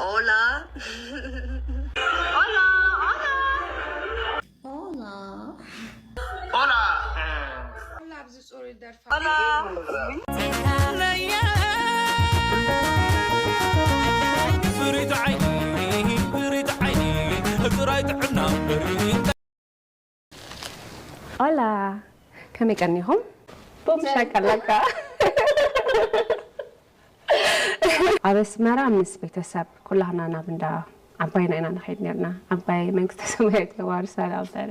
ኦላ። ኦላ፣ ኦላ። ኦላ። ኦላ። ኦላ፣ ኣብዚ ጽሩይ ደርፋ። ኦላ። ብሪት ዓይኒ፣ ብሪት ዓይኒ፣ ጥራይ ጥዕና እምበር። ኦላ፣ ከመይ ቀኒኹም? ቦም ሻቃላቃ። ኣብ ኣስመራ ምስ ቤተሰብ ኩላህና ናብ እንዳ ዓባይና ኢና ንኸይድ ነርና። ዓባይ መንግስተ ሰማያት የዋርሳ። ዓባይ፣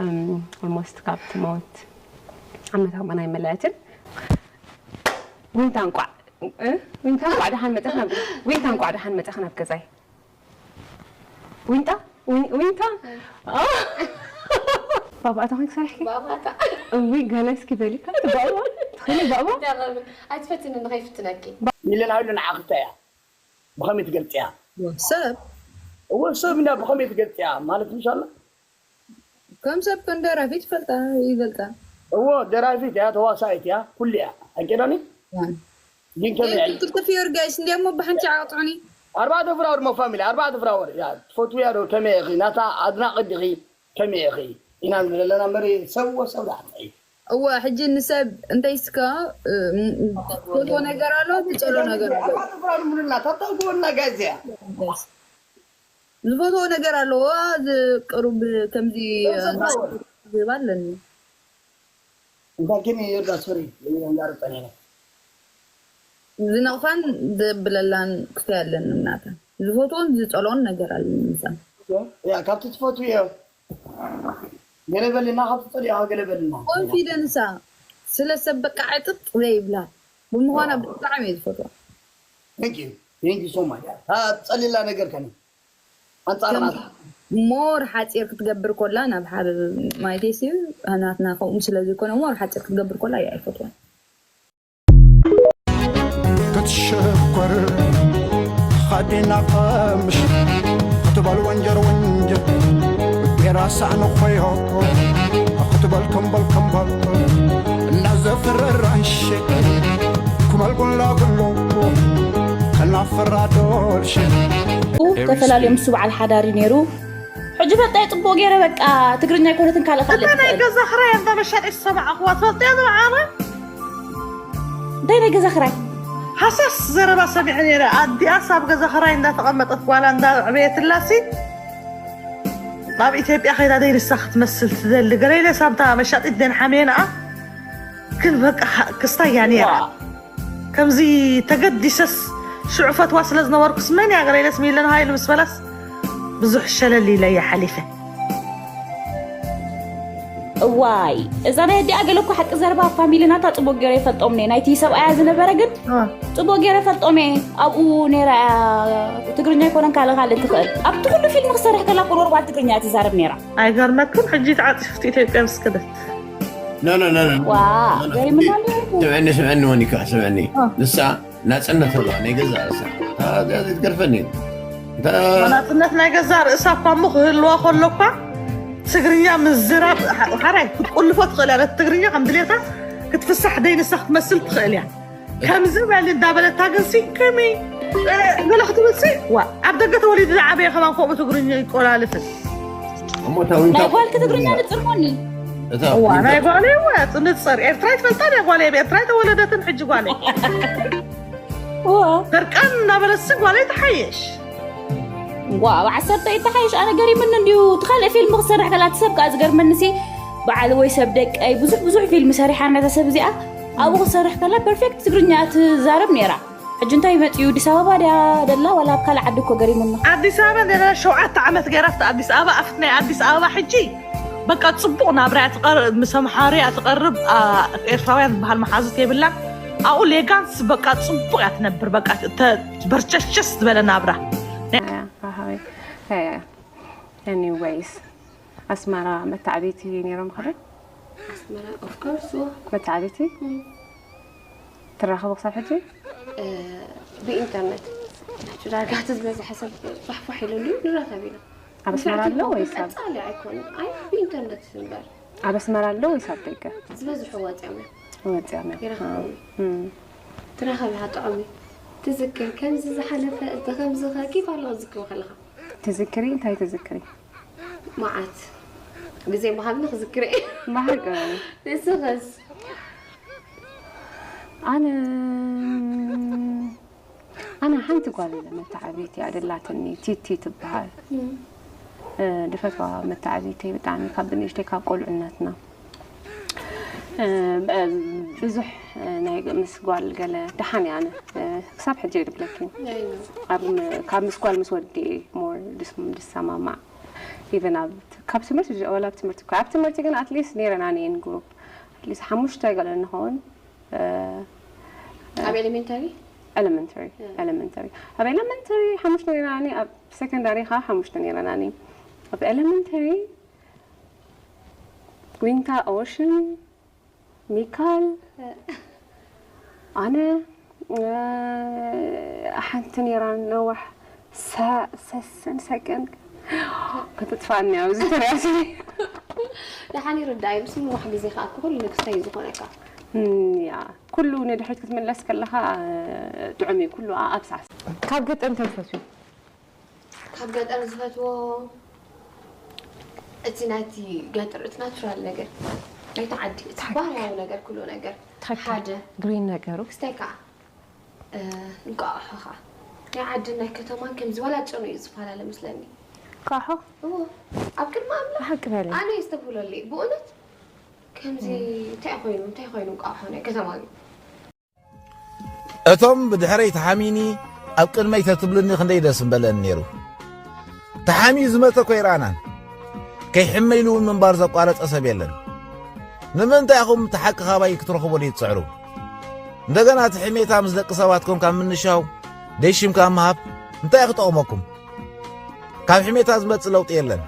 እም፣ ኦልሞስት ካብ ትመውት ዓመት ኣማን ኣይመለአትን። ዊንታ እንቋዕ፣ እ? ዊንታ እንቋዕ ደሓን መጻኽ ናብ፣ ዊንታ እንቋዕ ደሓን መጻኽ ናብ ገዛይ። ዊንታ? ዊን-፣ ዊንታ? እ። ኦ! ባባታ ኮንክ ሰሪሕኪ? ባባታ። እዊ፣ ገለ እስኪ በሊ፣ ካብ ትባእዋ፣ ትኽእሊ ባእዋ? እንታይ ቐብል? ኣይትፈትኒ፣ ንኸይፍትነኪ። ሚለን ሃይሉ ንዓኽታ እያ። ብኸመይ ትገልጽያ? ሰብ? እወ፣ ሰብ እንዳ ብኸመይ ትገልጽያ? ማለት፣ ምሻላ? ከም ሰብ ከም ደራፊት ይፈልጣ፣ ይገልጻ። እዎ፣ ደራፊት እያ፣ ተዋሳኢት እያ፣ ኩሉ እያ። ኣይገዳኒ? ዋን። ግን ከመይ ግን እያ? ክልተ ፊዮር ጋይስ፣ እንዲያሞ ብሓንቲ ዓቕጥዑኒ። ኣርባዕተ ፍራወር ሞ ፋሚሊ፣ ኣርባዕተ ፍራወር። ያ፣ ትፈትውያ ዶ? ከመይ ኢኺ? ናታ ኣድናቒ ዲኺ? ከመይ ኢኺ? ኢና ንብል ኣለና እምበሪ፣ ሰብ እዎ፣ ሰብ ዳሕተይ። እዎ፣ ሕጂ ንሰብ እንተይስከ፣ እ፣ ም-፣ ም-፣ ትፈትዎ ነገር ኣሎ፣ ትጸልኦ ነገር ኣሎ። ኣርባዕተ ፍራወር ምሉና፣ ታታ እኮ ወና ጋይዝ እያ። ጋይስ። ዝፈትዎ ነገር ኣለዎ፣ ዝቅሩብ ከምዚ፣ እ፣ ዝህብ ኣለኒ። እንታይ ግን ይርዳ፣ ሶሪ፣ ይንጋር ጸኒነ። ዝነቕፋን ዘብለላን ክፍተይ ኣለኒ እናተ። ዝፈትዎን ዝጸልኦን ነገር ኣለኒ ምሳን። ያ፣ ካብቲ ትፈትውዮ ገለ በልና፣ ካብቲ ትጸልኦ ገለ በልና። ኮንፊደንሳ ስለ ሰብ በቃ ዕጥጥ ዘይብላ ብምዃና ብጣዕሚ እየ ዝፈትዋ። Thank you። Thank you so much። እታ ትጸልላ ነገር ከኒ ኣንጻር ከም ናታ። ሞር ሓጺር ክትገብር ኮላ ናብ ሓደ ማለት እዩ። ናትና ከምኡ ስለ ዘይኮነ ሞር ሓጺር ክትገብር ኮላ እየ ኣይፈትዋን። ክትሽኮር ኸዲና ቐምሽ ክትበል ወንጀር ወንጀር ጌራ ሳእኒ ኾዮኮ ክትበል ከምበል ከምበል እናዘፍረራንሽ ኩመል ጉላ ጉሎ ከናፍራ ዶልሽ ተፈላልዮም እሱ በዓል ሓዳር እዩ ነይሩ። ሕጂ ፈልጣ ጽቡቅ ገይረ በቃ ትግርኛ ኣይኮነትን ካልእ ካልእ እታ ናይ ትኽእል። ገዛ ክራይ እንዳ መሻጢ ዝሰማዕኽዋ ትፈልጥያ ዝመዓመ? እንታይ ናይ ገዛ ክራይ? ሃሳስ ዘረባ ሰሚዐ ነይረ። ኣዲኣስ ኣብ ገዛ ክራይ እንዳተቐመጠት ጓላ እንዳዕበየትላሲ ኣብ ኢትዮጵያ ከይዳ ደይ ንሳ ክትመስል ትደሊ። ገለ ኢለ ሳብታ መሻጢት ደን ሓሜናኣ ግን በቃ ክስታይ እያ ነይራ። ዋ። ከምዚ ተገዲሰስ ሽዑ ፈትዋ ስለ ዝነበርኩስ መን እያ ገለ ኢለስ ሚለን ሃይሉ ምስ በላስ ብዙሕ ሸለል ኢለ እየ ሓሊፈ። እዋይ፣ እዛ ናይ ኣዲኣ ገለ እኮ ሓቂ ዘረባ ኣብ ፋሚሊ ናታ ጽቡቅ ገይረ ይፈልጦም እየ። ናይቲ ሰብኣያ ዝነበረ ግን እ። ጽቡቅ ገይረ ይፈልጦም እየ። ኣብኡ ነይራ እያ፣ ትግርኛ ኣይኮነን ካልእ ካልእ ትኽእል። ኣብቲ ኩሉ ፊልም ክሰርሕ ከላ እኮ ኖርማል ትግርኛ እያ ትዛረብ ነይራ። ኣይገርመክን? ሕጂ ተዓጺፍቲ ኢትዮጵያ ምስ ከደት። ኖ፣ ኖ፣ ኖ፣ ኖ። ዋ፣ ኖ፣ ኖ። ገሪሙና ኣሎ። ስምዕኒ፣ ስምዕኒ፣ ሞኒካ፣ ስምዕኒ። እ። ንሳ ናጽነት ኣለዋ፣ ናይ ገዛ ርእሳ። እታ እዚኣ ዘይትገርፈኒ። እታ ናጽነት ናይ ገዛ ርእሳ እኳ እሞ ክህልዋ ከሎ እኳ ትግርኛ ምዝራብ ሓ-፣ ሓራይ ክትቁልፎ ትኽእል እያ። ነቲ ትግርኛ ከም ድሌታ ክትፍሳሕ ደይ ንሳ ክትመስል ትኽእል እያ። ከምዚ በሊ እንዳበለታ ግን ሲ ከመይ፣ እ፣ ገለ ክትብል ሲ፣ ዋ፣ ኣብ ደገ ተወሊዱ ዝዓበየ ከማን ከምኡ ትግርኛ ይቆላልፍን። እሞ እታ ዊንታ ናይ ጓልኪ ትግርኛ ንጽር ኮኒ። እታ እዋ፣ ዊንታ ናይ ጓለይ እዋ፣ ንጽር። ኤርትራይ ትፈልጣ ናይ ጓለይ፣ ኣብ ኤርትራይ ተወለደትን ሕጂ ጓለይ። እዋ። በርቃን እናበለትሲ ጓለይ ትሓየሽ። ዋ፣ ኣብ ዓሰርተ እያ ትሓየሽ። ኣነ ገሪምኒ እንድዩ፣ እቲ ካልእ ፊልም ክሰርሕ ከላ፣ እቲ ሰብ ከኣ ዝገርመኒ ሲ፣ በዓል ወይ ሰብ ደቀይ፣ ብዙሕ ብዙሕ ፊልም ሰሪሓ ነታ ሰብ እዚኣ፣ ኣብኡ ክሰርሕ ከላ ፐርፌክት ትግርኛ ትዛረብ ነይራ። ሕጂ እንታይ መጺኡ? ኣዲስ ኣበባ ድያ ደላ ዋላ ኣብ ካልእ ዓዲ እኮ ገሪሙና። ኣዲስ ኣበባ እንደ ሸውዓተ ዓመት ገይራ ኣብቲ ኣዲስ ኣበባ፣ ኣብቲ ናይ ኣዲስ ኣበባ ሕጂ በቃ ጽቡቕ ናብራ እያ ትቐር-፣ ምስ ኣምሓሩ እያ ትቐርብ፣ ኣ-፣ ኤርትራውያን ዝበሃል መሓዙት የብላን። ኣብኡ ሌጋንስ በቃ ጽቡቕ እያ ትነብር፣ በቃ ተ-፣ በርቸስቸስ ዝበለ ናብራ። ሃዋይ። ኤኒዌይስ፣ ኣስመራ መተዓብይቲ ነይሮም ኸዶ? ኣስመራ፣ ኦፍ ኮርስ፣ ዋ። መተዓብይቲ? እም። ትራኸቡ ክሳብ ሕጂ? እ፣ ብኢንተርነት። ሕጂ ዳርጋ እቲ ዝበዝሐ ሰብ ፋሕፋሕ ኢሉ እንድዩ ንራኸብ ኢና። ኣብ ኣስመራ ኣሎ ብዛዕባ ወይስ ኣብ ቀጻሊ ኣይኮነን። ኣይ፣ ብኢንተርነት እምበር። ኣብ ኣስመራ ኣሎ ወይስ ኣብ ደገ? ዝበዝሑ ወጺኦም እዮም። ወጺኦም እዮም። ይራኸቡ። እ፣ እም። ትራኸብ ኢኻ ጥዑም እዩ። ትዝክር ከምዚ ዝሓለፈ እንተ ከምዚ ኸ ኪፍ ኣለኹ ዝዝክሮ ከለኻ? ትዝክሪ? እንታይ ትዝክሪ? መዓት ግዜ ምሃብኒ ክዝክረ እየ። ማሕቀ ንስኸስ? ኣነ ኣነ ሓንቲ ጓል እለ መተዓብይቲ እያ ደላትኒ፣ ቲቲ ትበሃል። እ፣ ድፈትዋ መተዓብይተይ ብጣዕሚ ካብ ብንእሽተይ ካብ ቆልዕነትና። እ፣ ብ-፣ ብዙሕ፣ እ፣ ናይ ምስ ጓል ገለ ደሓን እያ ኣነ፣ እ፣ ክሳብ ሕጂ እየ ድብለኪ። ኣብ ም-፣ ካብ ምስ ጓል ምስ ወዲ እየ ሞር ድስ-፣ ድሰማማዕ። ኢቨን ኣብ፣ ካብ ትምህርቲ ጀ-፣ ወላ ኣብ ትምህርቲ እኳ፣ ኣብ ትምህርቲ ግን ኣትሊስት ነይረና እኔን ግሩፕ። ኣትሊስት ሓሙሽተ ገለ ንኸውን። እ፣ ኣብ ኤሌሜንታሪ? ኤሌመንተሪ፣ እ። ኤሌመንተሪ። ኣብ ኤሌመንተሪ ሓሙሽተ ነይረናኒ፣ ኣብ ሰከንዳሪ ኸዓ ሓሙሽተ ነይረናኒ። ኣብ ኤሌመንተሪ ዊንታ፣ ኦሽን፣ ሚካል፣ እ። ኣነ፣ እ፣ ሓንቲ ነይራ ነዋሕ ሰ-፣ ሰሰን ሰከንድ። ከተጥፋኒ ኣብዚ ተሪኣሲ። ደሓን ይርዳእ እዩ። ምስ ነዋሕ ግዜ ኸዓ እኮ ኩሉ ክስታይ እዩ ዝኾነካ። እም፣ ያ። ኩሉ ንድሕሪት ክትምለስ ከለኻ፣ እ፣ ጥዑም እዩ። ኩሉ ኣ-፣ ኣብሳስ። ካብ ገጠር እንታይ ትፈትዊ? ካብ ገጠር ዝፈትዎ እቲ ናይቲ ገጠር፣ እቲ ናቹራል ነገር፣ ናይቲ ዓዲ፣ እቲ ትሓክ-፣ ባህርያዊ ነገር፣ ኩሉ ነገር ትሓክ-፣ ሓደ። ግሪን ነገሩ። ክስታይ ከዓ፣ እ፣ እንቋቑሖ ከዓ። ናይ ዓድን ናይ ከተማን ከምዚ ዋላ ጨኑ እዩ ዝፈላለ መስለኒ። እንቋቑሖ? እዎ። ኣብ ቅድሚ ኣምላኽ ብሓቂ በሊ። ኣነ የስተብህለሉ እየ። ብእውነት ከምዚ እም። እንታይ ኮይኑ፣ እንታይ ኮይኑ እንቋቑሖ ናይ ከተማ ግን? እቶም ብድሕረይ ተሓሚኒ ኣብ ቅድመይ ተትብልኒ ክንደይ ደስ ምበለኒ ነይሩ። ተሓሚዩ ዝመተ እኮ ኣይረኣናን። ከይሕመ ኢሉ እውን ምንባር ዘቋረጸ ሰብ የለን። ንምንታይ ኢኹም እቲ ሓቂ ካባይ ክትረኽቡ ዘይትጽዕሩ? እንደገና እቲ ሕሜታ ምስ ደቂ ሰባት ኮንካ ምንሻው፣ ደይ ሽምካ ምሃብ እንታይ ክጠቕመኩም? ካብ ሕሜታ ዝመጽእ ለውጢ የለን።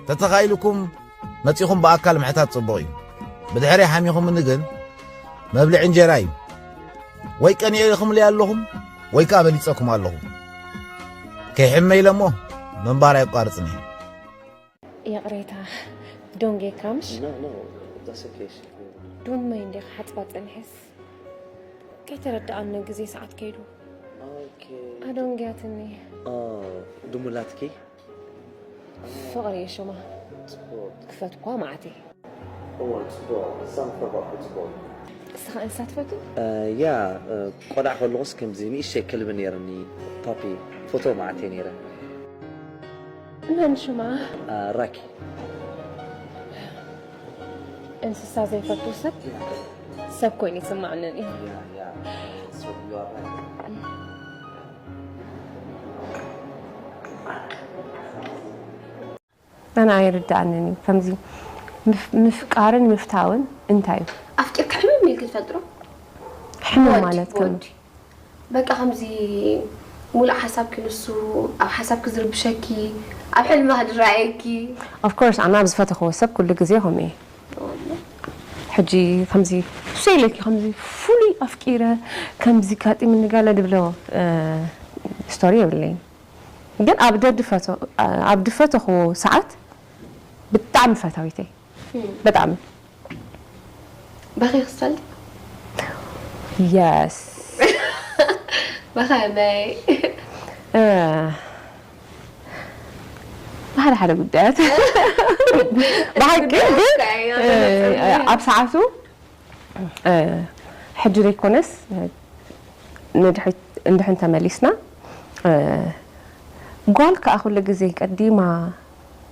ተተኻኢልኩም መጺኹም ብኣካል ምሕታት ጽቡቕ እዩ። ብድሕሪ ሓሚኹምኒ ግን መብልዒ እንጀራ እዩ። ወይ ቀኒኤ ኢኹምለይ ኣለኹም፣ ወይ ከኣ በሊጸኩም ኣለኹ። ከይሕመ ኢለ እሞ ምንባር ኣየቋርጽን እየ። ይቕሬታ፣ ደንጌካ ምሽ? No, no, that's okay. ዱመይ እንዴ ክሓጽባ ጸኒሐስ፣ ከይተረድኣኒ ግዜ ሰዓት ከይዱ። ኦኬ። ኣደንግያትኒ። ኦ፣ ድሙላትኪ? ፍቕሪ እየ ሽማ። ጽቡቕ። ክፈትኳ መዓት እየ። እወ፣ ጽቡቕ። ንሳ ምፈቐርኩ ጽቡቕ። ንስኻ እንስሳ ትፈቱ? እ፣ ያ፣ እ፣ ቆልዓ ከለኹስ ከምዚ ንእሽተይ ከልቢ ነይርኒ፣ ፓፒ፣ ፎቶ መዓት እየ ነይረ። መን ሽማ? እ፣ ራኪ። እንስሳ ዘይፈቱ ሰብ፣ ሰብ ኮይኑ ይስማዕንን እዩ። ያ፣ ያ። So you are right. ኣነ ኣይርድኣንን እዩ። ከምዚ ምፍ-፣ ምፍቃርን ምፍታውን እንታይ እዩ? ኣፍቂርካ ሕምም ኢልኪ ትፈልጢ ዶ? ሕምም ወዲ፣ ማለት ከም ወዲ። በቃ ከምዚ ሙሉእ ሓሳብኪ ንሱ፣ ኣብ ሓሳብኪ ዝርብሸኪ፣ ኣብ ሕልምኻ ዝረኣየኪ። Of course፣ ኣነ ኣብ ዝፈተኽዎ ሰብ ኩሉ ግዜ ከምኡ እየ። ሕጂ ከምዚ እሱ ኢለኪ፣ ከምዚ ፍሉይ ኣፍቂረ፣ ከምዚ ጋጢምኒ ገለ ድብሎ፣ እ፣ ስቶሪ የብለይን። ግን ኣብ ደድፈቶ-፣ ኣብ ድፈተኽዎ ሰዓት ብጣዕሚ ፈታዊተይ። እም። ብጣዕሚ። በኺ ክስፈልጥ? የስ። በኸመይ? እ፣ ብሓደ ሓደ ጉዳያት። ብሓቂ ግን፣ እ፣ ኣብ ሰዓቱ እ፣ ሕጂ ዘይኮነስ፣ እ፣ ንድሕሪት እንድሕን ተመሊስና፣ እ፣ ጓል ከኣ ኩሉ ግዜ ቀዲማ፣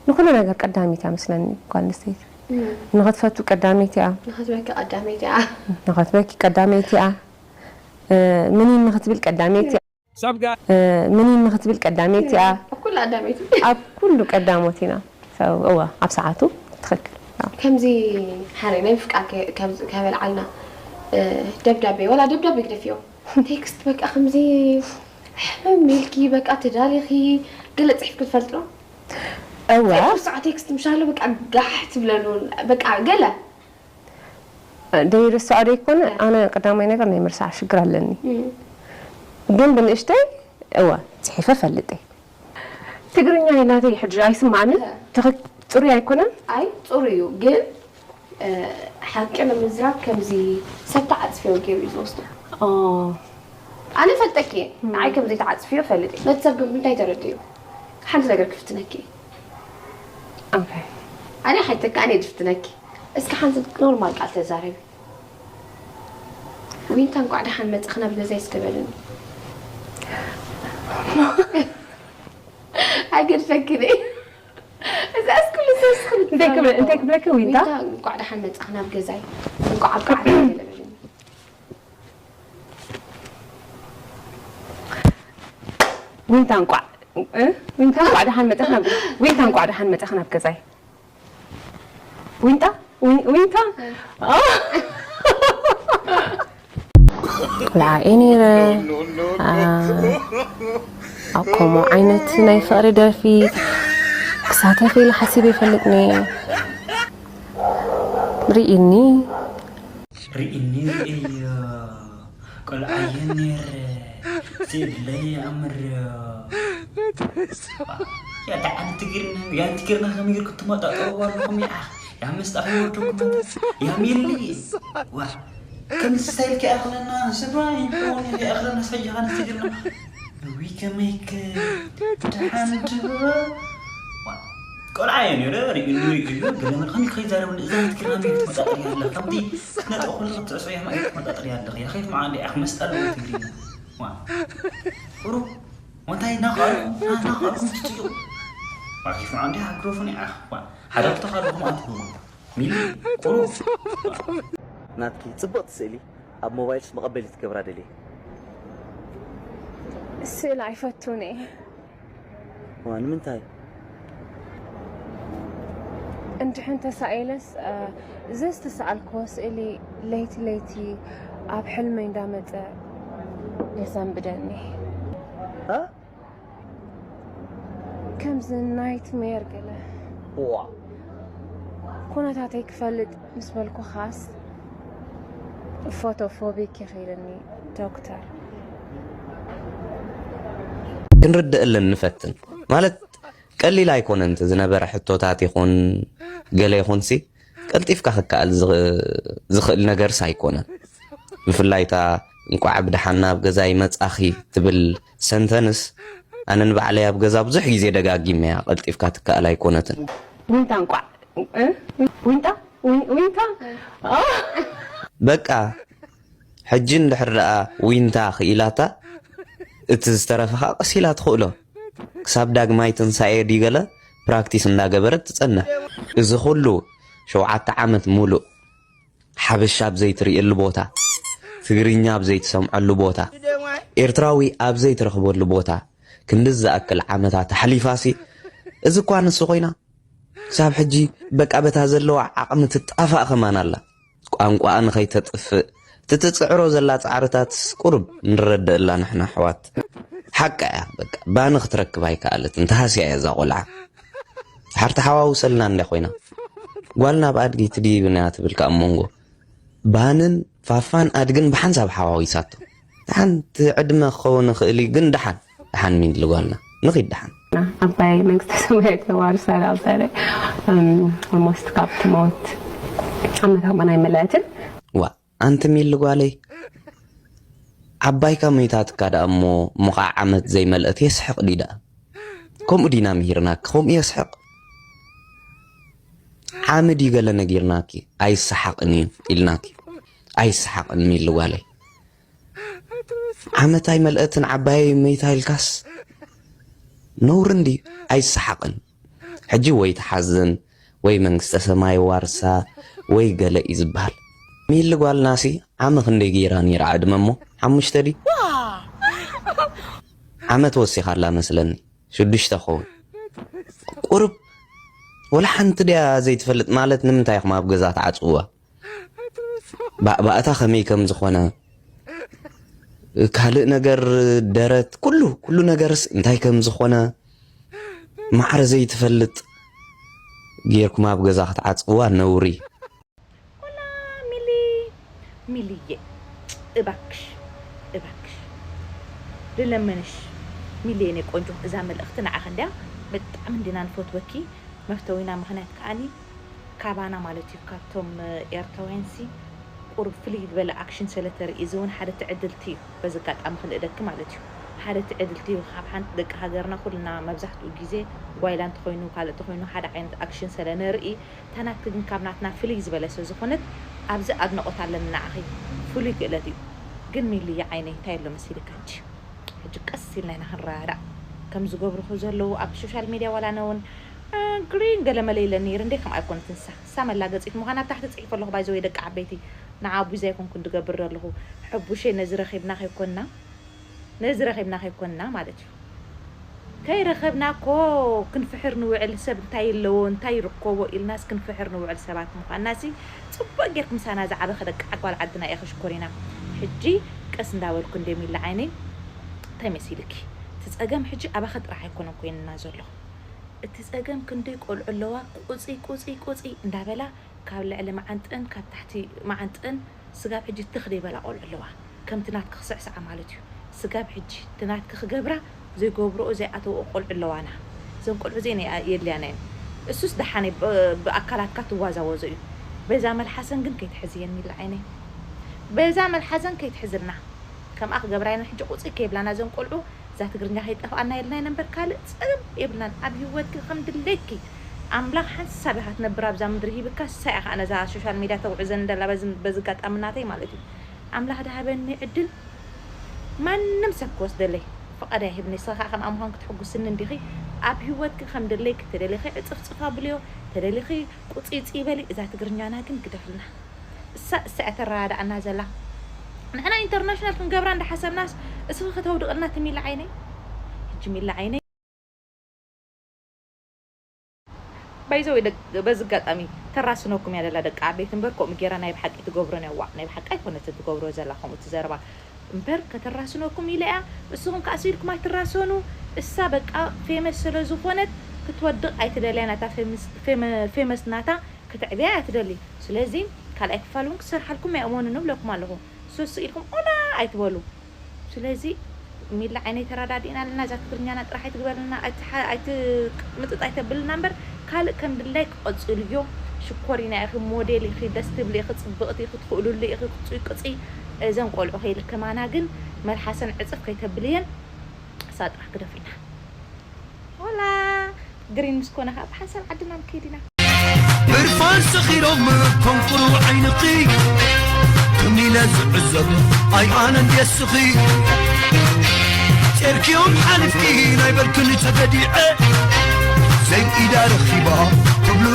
ንኹሉ ነገር ቀዳሚት እያ መስለኒ ጓል ኣንስተይቲ። እም። ንኽትፈቱ ቀዳመይቲ እያ። ንኽትበኪ ቀዳመይቲ እያ። ንኽትበኪ ቀዳመይቲ እያ። እ፣ ምኒን ንኽትብል ቀዳመይቲ እያ። እ፣ ምኒን ንኽትብል ቀዳመይቲ እያ። ኣብ ኩሉ ቀዳመይቲ። ኣብ ኩሉ ቀዳሞት ኢና። So፣ እወ፣ ኣብ ሰዓቱ ትኽክል። ኣዎ። ከምዚ ሓረይ ናይ ምፍቃር ከ-፣ ከብ-፣ ከበልዓልና፣ እ፣ ደብዳቤ፣ ወላ ደብዳቤ ግደፍዮ። ቴክስት በቃ ከምዚ ሕምም ኢልኪ፣ በቃ ተዳሊኺ፣ ገለ ጽሒፍኪ ትፈልጢ ዶ? እወ። ዘይትርስዖ ቴክስት ምሻሎ በቃ ጋሕ ትብለሉ፣ በቃ ገለ። ደይርስዖ ደይኮነ፣ እ። ኣነ ቀዳማይ ነገር ናይ ምርሳዕ ሽግር ኣለኒ። እም። ግን ብንእሽተይ፣ እወ፣ ጽሒፈ ፈልጥ እየ። ትግርኛ ናተይ ሕጂ ኣይስማዕንን? እ። ትኽክ-፣ ጽሩይ ኣይኮነን? ኣይ፣ ጽሩይ እዩ፣ ግን፣ እ፣ ሓቂ ንምዝራብ ከምዚ ሰብ ተዓጽፍዮ ገይሩ እዩ ዝወስዶ። ኦ። ኣነ ፈልጠኪ እየ። ንዓይ ከም ዘይተዓጽፍዮ ፈልጥ እየ። ነቲ ሰብ ግን እንታይ ተረድእዮ? ሓንቲ ነገር ክፍትነኪ እየ። Okay. ኣነ ሓይተካ ኣነ ድፍትነኪ። እስኪ ሓንቲ ኖርማል ቃል ተዛረቢ። ዊንታ እንኳዕ ደሓን መጻኺ ናብ ገዛይ እስከ በልኒ። ኣይገድፈኪ ነይ። እዛ እስኩሉ ሰስኩሉ እንታይ ክብል- እንታይ ክብለኪ ዊንታ? ዊንታ እንኳዕ ደሓን መጻኺ ናብ ገዛይ። እንኳዕ ኣብቃዓና ገለ በልኒ። ዊንታ እንቋዕ እ? ዊንታ እንቋዕ ደሓን መጣኽ ናብ ዊንታ እንቋዕ ደሓን መጣኽ ናብ ገዛይ። ዊንታ ዊን- ዊንታ ኦ! ቆልዓ እየ ነይረ። ኣ፣ ኣብ ከምኡ ዓይነት ናይ ፍቕሪ ደርፊ ክሳተፍ ኢለ ሓሲበ ይፈልጥኒ። ርኢኒ ርኢኒ ርእዮ ቆልዓ እየ ነይረ ስእለይ ኣምርዮ ያ ደዓን ትግርና ያ ትግርና ከመይ ጌርኩ ትመጣጠሩ ኣለኹም ያ ያ መስጣ ከይወደኩም ያ ሚሊ ዋ ከምዚ ስታይል ከይኣኽለና ስድራ ይኸውን ከይኣኽለና ሰጃኻን ትግርና ዊ ከመይክ ደሓን ድሮ ቆልዓ እየ ነይረ ርእዩኒ እዩ ገለ መልክም ከይዛረብኒ እዛ ትግርና ከመይ ትመጣጠር ያለ ከምዚ ክትነጥቕ ከሎ ክትስዕስዑ እያ ማእየ ክትመጣጠር ያለኽ ያ ከይት መዓ እንዲ ኣኽ መስጣ ኣለዎ ትግርኛ ዋ ቁሩ ወንታይ ናኻሉ ናኻሉ ትጥዩ ዋ ከይት መዓ እንዲ ኣግሮፉን እያ ዋ ሓደ ክተኻሉ ማለት ነው ሚሊ ቁሩ ናትኪ ጽብቕቲ ስእሊ ኣብ ሞባይልስ መቐበሊት ክገብራ ደልየ። ስእሊ ኣይፈቱን እየ። እዋ ንምንታይ? እንድሕን ተሳኢለስ እ፣ ዘዝተሳኣልክዎ ስእሊ ለይቲ ለይቲ ኣብ ሕልመይ እንዳመጸ የሰንብደኒ። እ? ከምዚ ናይትሜር ገለ እዋ ኩነታተይ ክፈልጥ ምስ በልኩኻስ ፎቶፎቢክ ይኺልኒ ዶክተር። ክንርድእለን ንፈትን ማለት ቀሊል ኣይኮነን እቲ ዝነበረ ሕቶታት ይኹን ገለ ይኹንሲ ቀልጢፍካ ክከኣል ዝኽ- ዝኽእል ነገርስ ኣይኮነን ብፍላይ እታ እንቋዕ ብደሓን ናብ ገዛይ መጻኺ ትብል ሰንተንስ ኣነ ንባዕለይ ኣብ ገዛ ብዙሕ ግዜ ደጋጊመያ ቀልጢፍካ ትከኣል ኣይኮነትን ዊንታ እንቋዕ እ? ዊንታ ዊን- ዊንታ ኦ! በቃ ሕጂ እንድሕር ደኣ ዊንታ ክኢላታ እቲ ዝተረፈ ኸኣ ቀስ ኢላ ትኽእሎ ክሳብ ዳግማይ ትንሳኤ ድዩ ገለ ፕራክቲስ እንዳገበረት ትጸንሕ እዚ ኹሉ ሸውዓተ ዓመት ሙሉእ ሓበሻ ኣብ ዘይትርእየሉ ቦታ ትግርኛ ኣብ ዘይትሰምዐሉ ቦታ ኤርትራዊ ኣብ ዘይትረኽበሉ ቦታ ክንድዚ ዝኣክል ዓመታት ኣሕሊፋሲ እዚ እኳ ንሱ ኮይና ክሳብ ሕጂ በቃ በታ ዘለዋ ዓቕሚ ትጣፋእ ከማን ኣላ ቋንቋኣ ንኸይተጥፍእ እቲ ትጽዕሮ ዘላ ጻዕርታትስ ቁሩብ ንረድእላ ንሕና ኣሕዋት ሓቃ እያ በቃ ባኒ ክትረክብ ኣይከኣለትን ተሃስያ እያ እዛ ቆልዓ ድሓር ተሓዋውሰልና እንድያ ኮይና ጓልና ኣብ ኣድጊ ትድይብን እያ ትብል ከኣ ኣብ መንጎ ባንን ፋፋን ኣድግን ብሓንሳብ ሓዋዊሳቶ ሓንቲ ዕድመ ክኸውን ይኽእል እዩ ግን ደሓን ደሓን ሚን ልጓልና ንኺድ ደሓን ኣባይ መንግስተ ሰማያት የዋርሳ ዳልታለ ኦልሞስት ካብቲ ሞት ዓመት ኣቕመን ኣይመለእትን ዋ ኣንቲ ሚን ልጓለይ ዓባይካ መይታትካ ደኣ እሞ እሞ ኸዓ ዓመት ዘይመልአት የስሕቕ ድዩ ደኣ ከምኡ ዲና ምሂርናኪ ከምኡ የስሕቕ ዓሚ ድዩ ገለ ነጊርናኪ ኣይሰሓቕን እዩ ኢልናኪ ኣይሰሓቕን ሚን ልጓለይ ዓመት ኣይመልአትን ዓባየይ መይታ ኢልካስ ነውሪ እንድዩ ኣይሰሓቕን ሕጂ ወይ ትሓዝን ወይ መንግስተ ሰማይ ዋርሳ ወይ ገለ እዩ ዝበሃል ሚሊ ጓልናሲ ዓሚ ክንደይ ገይራ ነይራ ዕድመ እሞ ሓሙሽተ ድዩ ዓመት ወሲኻላ መስለኒ ሽዱሽተ ኸውን ቁሩብ ወላ ሓንቲ ድያ ዘይትፈልጥ ማለት ንምንታይ ኢኹም ኣብ ገዛ ትዓፅውዋ ባእባእታ ከመይ ከም ዝኾነ ካልእ ነገር ደረት ኩሉ ኩሉ ነገርስ እንታይ ከም ዝኾነ ማዕረ ዘይትፈልጥ ጌርኩም ኣብ ገዛ ክትዓፅዋ ነውሪ ኮላ ሚሊ ሚሊየ እባክሽ እባክሽ ልለምንሽ ሚሊ የኔ ቆንጆ እዛ መልእኽቲ ንዓኺ እንድያ ብጣዕሚ እንዲና ንፈትወኪ መፍተዊና ምኽንያት ከዓኒ ካባና ማለት እዩ ካብቶም ኤርትራውያንሲ ቁሩብ ፍልይ ዝበለ ኣክሽን ስለ ተርኢ፣ እዚ እውን ሓደ ትዕድልቲ እዩ። በዚ ኣጋጣሚ ክንእደኪ ማለት እዩ። ሓደ ትዕድልቲ እዩ። ካብ ሓንቲ ደቂ ሃገርና ኩልና መብዛሕትኡ ግዜ ጓይላ እንተኾይኑ፣ ካልእ እንተኾይኑ ሓደ ዓይነት ኣክሽን ስለ ነርኢ፣ እታ ናትኪ ግን ካብ ናትና ፍልይ ዝበለ ስለ ዝኾነት፣ ኣብዚ ኣድናቖት ኣለኒ ንዓኺ። ፍሉይ ክእለት እዩ። ግን ሚልየ ዓይነይ፣ እንታይ ኣሎ መሲልካ ሕጂ? ሕጂ ቀስ ኢልና ኢና ክንረዳዳእ። ከም ዝገብርኹ ዘለዉ ኣብ ሶሻል ሚድያ ዋላ ነውን፣ እ፣ ግሪን ገለመለ ኢለን ነይረ እንዴ፣ ከምኣ ኣይኮነትን ንሳ። ንሳ መላገጺት ምዃና ኣብ ታሕቲ ጽሒፈ ኣለኹ። ባይዘወይ ደቂ ዓበይቲ፣ ንዓ ኣቡይ ዘይኮንኩን ዝገብር ዘለኹ። ሕቡሸይ ነዚ ረኺብና ከይኮንና፣ ነዚ ረኺብና ከይኮንና ማለት እዩ። ከይረኸብና እኮ ክንፍሕር ንውዕል፣ ሰብ እንታይ ኣለዎ እንታይ ይርከቦ ኢልናስ ክንፍሕር ንውዕል ሰባት ምዃንናሲ ጽቡቕ ጌርኩም ምሳና ዝዓበኸ ደቂ ዓጓል ዓድና ኢኺ ሽኮሪና። ሕጂ ቀስ እንዳበልኩ እንደ ሚላ ዓይነይ እንታይ መሲልኪ? እቲ ጸገም ሕጂ ኣባኺ ጥራሕ ኣይኮነን ኮይንና ዘሎ። እቲ ጸገም ክንደይ ቆልዑ ኣለዋ ቁጺ ቁጺ ቁጺ እንዳበላ ካብ ልዕሊ መዓንጥን ካብ ታሕቲ መዓንጥን ስጋብ ሕጂ ትኽ ዘይበላ ቆልዑ ኣለዋ። ከምቲ ናትኪ ክስዕስዓ ማለት እዩ። ስጋብ ሕጂ እቲ ናትኪ ክገብራ ዘይገብርኦ ዘይኣተውኦ ቆልዑ ኣለዋና። እዘን ቆልዑ እዚአን የኣ-፣ የድልያና እየን። እሱስ ደሓነይ ብ-፣ ብኣካላትካ ትዋዛወዞ እዩ። በዛ መልሓሰን ግን ከይትሕዝየን ሚላ ዓይነይ። በዛ መልሓሰን ከይትሕዝልና። ከምኣ ክገብራ እየን ሕጂ ቁጽይ ከይብላና እዘን ቆልዑ። እዛ ትግርኛ ከይጠፍኣና ኢልና ኢና እምበር ካልእ ጸገም የብልናን። ኣብ ህይወትኪ ከም ድሌትኪ ኣምላኽ ሓንሳብ ኢኻ ትነብር ኣብዛ ምድሪ ሂብካ፣ ንሳ እያ ከኣ ነዛ ሶሻል ሚድያ ተጉዕዘን ደላ። በዚ፣ በዚ ኣጋጣሚ ናተይ ማለት እዩ። ኣምላኽ ድሃበኒ ዕድል ማንም ሰብ ክወስደለይ ፍቓድ ኣይህብኒ። ንስኻ ከኣ ከምኣ ምዃን ክትሕጉስኒ እንዲኺ። ኣብ ህይወትኪ ከም ድሌትኪ ተደሊኺ ዕጽፍጽፍ ኣብልዮ፣ ተደሊኺ ቁጽይጽይ በሊ። እዛ ትግርኛና ግን ግደፍልና። እሳ፣ እሳ እያ ተረዳድኣና ዘላ። ንሕና ኢንተርናሽናል ክንገብራ እንዳሓሰብናስ እስኺ ከተውድቕልና እቲ ሚላ ዓይነይ። ሕጂ ሚላ ዓይነይ። ባይዘወይ ደቅ-፣ በዚ ኣጋጣሚ ተራስነኩም እያ ደላ ደቂ ዓበይቲ እምበር ከምኡ ጌራ ናይ ብሓቂ ትገብሮ እያ። ዋእ፣ ናይ ብሓቂ ኣይኮነትን ትገብሮ ዘላ ከምኡ እቲ ዘረባ እምበር ከተራስነኩም ኢለ እያ። እስኹም ከኣ ስኢልኩም ኣይትራሰኑ። እሳ በቃ ፌመስ ስለ ዝኾነት ክትወድቕ ኣይትደልያን። እታ ፌመስ፣ ፌመ-፣ ፌመስ ናታ ክትዕብያ እያ ትደሊ። ስለዚ ካልኣይ ክፋል እውን ክሰርሓልኩም እያ፣ እመኑ ንብለኩም ኣለኹ። ሶስ ኢልኩም ኦላ ኣይትበሉ። ስለዚ ሚላ ዓይነይ ተረዳዲእና ኣለና። እዛ ትግርኛና ጥራሕ ኣይትግበርልና፣ ኣይትሓ-፣ ኣይትምጥጥ ኣይተብልና እምበር ካልእ ከም ድላይ ክቐጽልዮ። ሽኮሪና ኢኺ፣ ሞዴል ኢኺ፣ ደስ ትብሊ ኢኺ፣ ጽብቕቲ ኢኺ፣ ትኽእሉሉ ኢኺ፣ ክትጽይቅጺ። እዘን ቆልዑ ከይልከማና ግን መልሓሰን ዕጽፍ ከይተብልየን እሳ ጥራሕ ግደፍልና። ሆላ ግሪን ምስ ኮነ ከዓ ብሓንሳብ ዓድና ንከይድ ኢና። ብርፋን ሰኺሮም ኮንቁሩ ዓይንኺ ትም ኢለ ዝዕዘብ ኣይ ኣነ እንድየ እስኺ ጨርኪኦም ሓሊፍኪ ናይ በልክኒ ተገዲዐ ዘይኢዳ ረኺባ ትብሉ